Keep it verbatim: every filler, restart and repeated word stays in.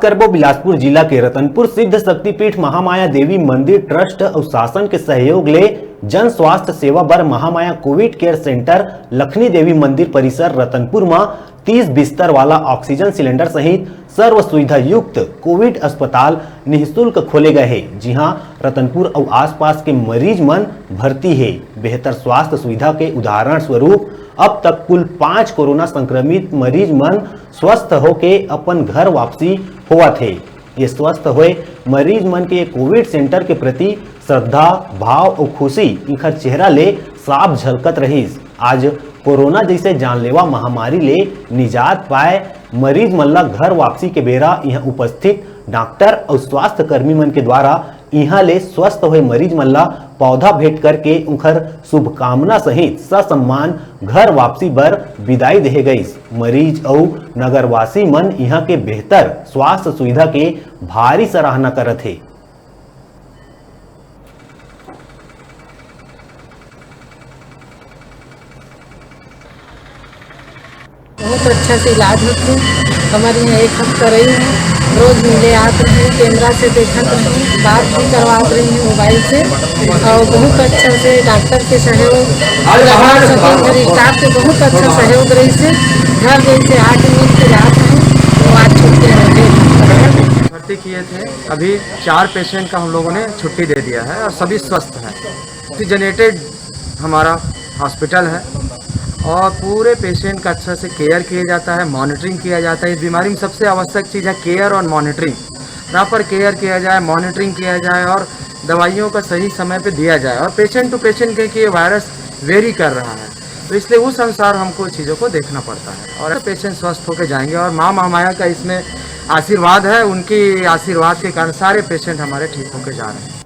करबो बिलासपुर जिला के रतनपुर सिद्ध शक्तिपीठ महामाया देवी मंदिर ट्रस्ट अउ शासन के सहयोग ले जन स्वास्थ्य सेवा बर महामाया कोविड केयर सेंटर लखनी देवी मंदिर परिसर रतनपुर म तीस बिस्तर वाला ऑक्सीजन सिलेंडर सहित सर्व सुविधा युक्त कोविड अस्पताल निःशुल्क खोले गए हे, जिहां रतनपुर अउ आसपास के मरीज मन भर्ती हे। बेहतर स्वास्थ्य सुविधा के उदाहरण स्वरूप अब तक कुल पांच कोरोना संक्रमित मरीज मन स्वस्थ होके अपन घर वापसी होवत हे। ये स्वस्थ होए मरीज मन के कोविड सेंटर के प्रति श्रद्धा, भाव अउ खुशी इखर चेहरा ले साफ झलकत रहिस। आज कोरोना जैसे जानलेवा महामारी ले निजात पाए मरीज मन ला घर वापसी के बेरा इहां उपस्थित डॉक्टर अउ स्वास्थ्य कर्मी मन के द्वारा इहां ले स्वस्थ होए मरीज मन ला पौधा भेंट करके उंखर शुभकामना सहित ससम्मान घर वापसी बर विदाई देहे गईस। मरीज अउ नगरवासी मन इहां के बेहतर स्वास्थ्य सुविधा के भारी सराहना करत हे। बहुत अच्छा से इलाज होथे। हमर इहाँ एक हफ्ता रही हूँ, रोज मिले आत रही हूँ, कैमरा से देखत रही हूँ, बात भी करवात रही हूँ मोबाइल से, और बहुत अच्छा से डॉक्टर के सहयोग, पूरा सचिन और स्टाफ के बहुत अच्छा सहयोग रही से। घर जैसे आके मिल के जात रही हूँ, तो आज छुट्टी रहे। भर्ती किए थे, अभी चार पेशेंट का हम लोगों ने छुट्टी दे दिया है और सभी स्वस्थ हैं। ऑक्सीजनेटेड हमारा हॉस्पिटल है और पूरे पेशेंट का अच्छा से केयर किया जाता है, मॉनिटरिंग किया जाता है। इस बीमारी में सबसे आवश्यक चीज़ है केयर और मॉनिटरिंग। प्रॉपर केयर किया जाए, मॉनिटरिंग किया जाए और दवाइयों का सही समय पे दिया जाए। और पेशेंट टू पेशेंट, क्योंकि ये वायरस वेरी कर रहा है, तो इसलिए उस अनुसार हमको चीज़ों को देखना पड़ता है। और पेशेंट स्वस्थ होकर जाएंगे और माँ महामाया का इसमें आशीर्वाद है, उनकी आशीर्वाद के कारण सारे पेशेंट हमारे ठीक होकर जा रहे हैं।